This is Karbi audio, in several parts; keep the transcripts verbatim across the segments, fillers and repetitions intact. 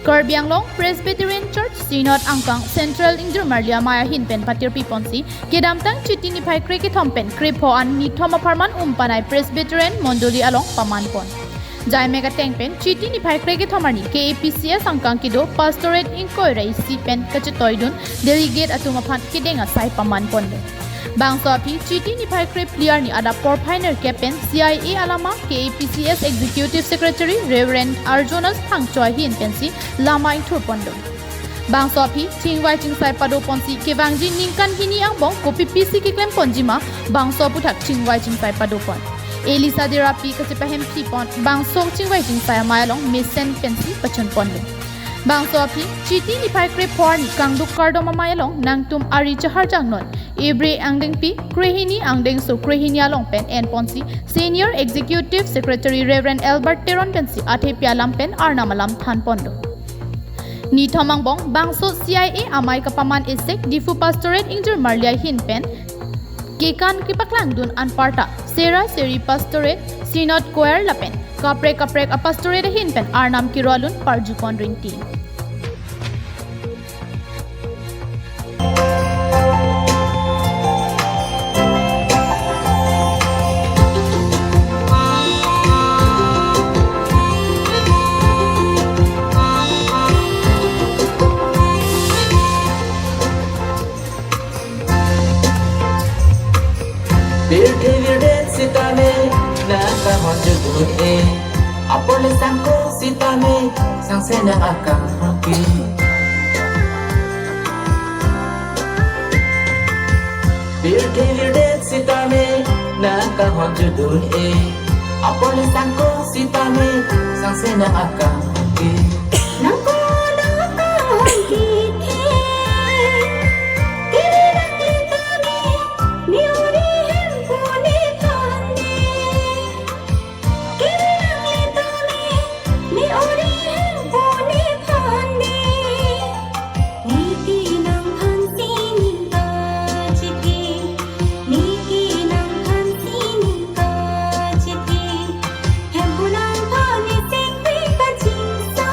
Karbi Anglong Presbyterian Church Synod angkang Central Ingjirmarli Amei ahin pen patirpi ponsi kedamtang Chiti niphai krekethom pen krepho an nithom apharman Umpanai Presbyterian Mondoli along paman pon. Jaimek ateng pen Chiti niphai krekethom arni K A P C S angkang kedo Pastorate ingkoi ra isi pen kachetoidun delegate atum aphan kedeng asai paman ponlo. Bangso aphi Chiti niphai krephli arni adap porphai nerkep pen C I A alama K A P C S Executive Secretary Reverend Arjonas Phangcho ahin pensi lama ingthur ponlo. Bangso aphi chingvai chingsai pado ponsi kevangji ningkan hini angbong kopi pisi keklem ponji ma bangso aphuthak chingvai chingsai pado pon. Elisa Derapi kachepahemphi pon bangso chingvai chingsai amei along mesen pensi pachun ponlo. Bangso aphi Chiti niphai krepho arni kangduk kardom amei along nangtum ari chahar jangnon Ibre angdengpi krehini angdengso krehini along pen en ponsi Senior Executive Secretary Reverend Albert Teron pensi athepi alam pen Arnam alam than ponlo. Nithom angbong bangso C I A amei kapaman esek Diphu Pastorate Ingjirmarli ahin pen kekan kepaklangdun anparta Sera Seri Pastorate, Synod Choir lapen kaprek kaprek a-pastorate ahin pen Arnam kiro alun parju pon rinti. Pirthe virdet sitame nang kahon judun-e. Apor le sangko sitame sangse nang akam hangke. Pirthe virdet sitame nang kahon judun-e. Apor le sangko sitame sangse nang akam hangke. Nangko nang kahon kikhe. Kiri nang le tame, ni ori hempo ne tane. Kiri nang le tame, ni ori hempo ne tane. Neke nangphan si ning kachethe, neke nangphan si ning kachethe, hempo nangphan ne sekpi kachingsa.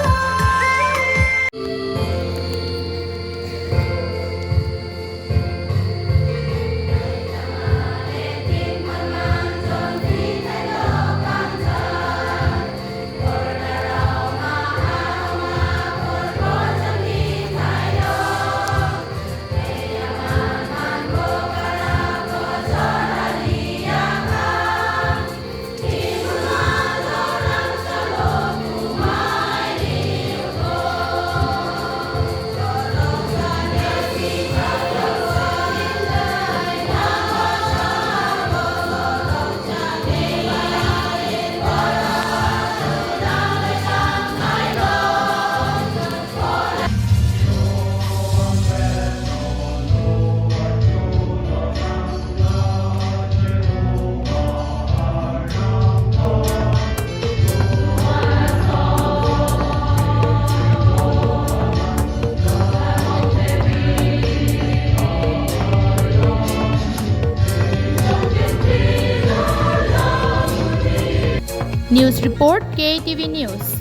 News report, K A T V News.